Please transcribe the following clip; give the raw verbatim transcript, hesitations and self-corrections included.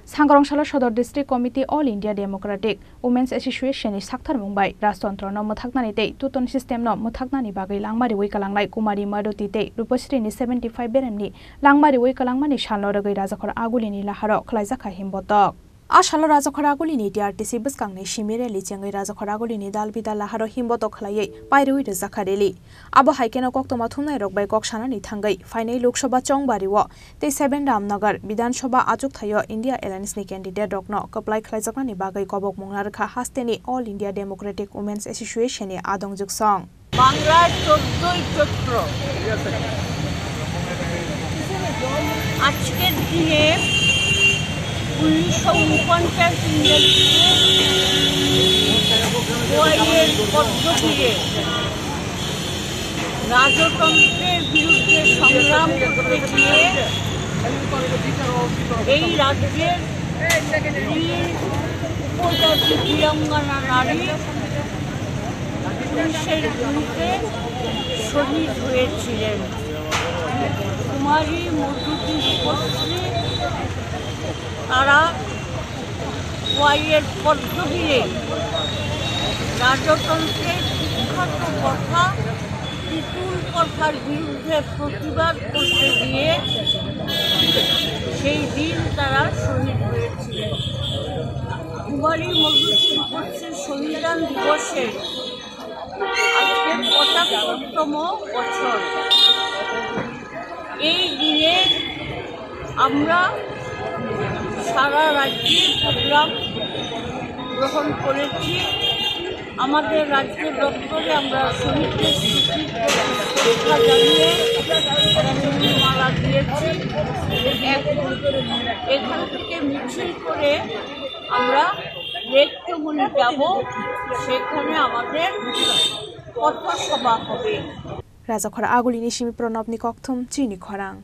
Sangrong salo Sodor District Committee All India Democratic Women's Association ni saktharmung bai rajtontro no mwthaknani tei tuton system no mwthaknani bagwi langma riwi kwlangnai Kumari Maruti tei Rupasri ni seventy five berem ni langma riwi kwlangmani salno rwgwi Rajakhor Aguli ni laharo khwlaijakha himbotok. A salo Rajakhor Aguli ni T R T C bwskang ni simi rally chengwi Rajakhor Aguli ni dal bidal laharo himbotok khwlaiwi pairiwi rwjakha rally. Abo hai kheno koktwma thumnai rok bai kok sanani thangwi phainai Lok Sabha chongbari o tei seven Ramnagar Bidhan Sabha achukthai o India Alliance ni candidate rok no kwplai khwlaijaknani bagwi kobokmung narwkha haste ni All India Democratic Women's Association ni adong jwksong. বাংলার চোদ্দই চৈত্র, আজকের দিনে উনিশশো ঊনপঞ্চাশ ইংরেজিতে গোয়াইয়ের পদ্মতীরে রাজতন্ত্রের বিরুদ্ধে সংগ্রাম করতে গিয়ে এই রাজ্যের বীর উপজাতি বীরাঙ্গনা নারী পুলিশের গুলিতে শহীদ হয়েছিলেন। কুমারী মধুতি রূপশ্রী তারা গোয়াইয়ের পদ্মতীরে রাজতন্ত্রের বিখ্যাত প্রথা পিতুল প্রথার বিরুদ্ধে প্রতিবাদ করতে গিয়ে সেই দিন তারা শহীদ হয়েছিলেন। কুমারী মধুতি রূপশ্রী শহীদান দিবসে আজকে পঁচাত্তরতম বছর। এই দিনে আমরা সারা রাজ্যে প্রোগ্রাম গ্রহণ করেছি। আমাদের রাজ্য দপ্তরে আমরা শহীদদের স্মৃতির প্রতি শ্রদ্ধা জানিয়ে মালা দিয়েছি। এক-, এখান থেকে মিছিল করে আমরা লেকটমুনি যাব, সেখানে আমাদের পথসভা হবে। Rajakhor Aguli ni simi Pranab ni kokthum chini khorang.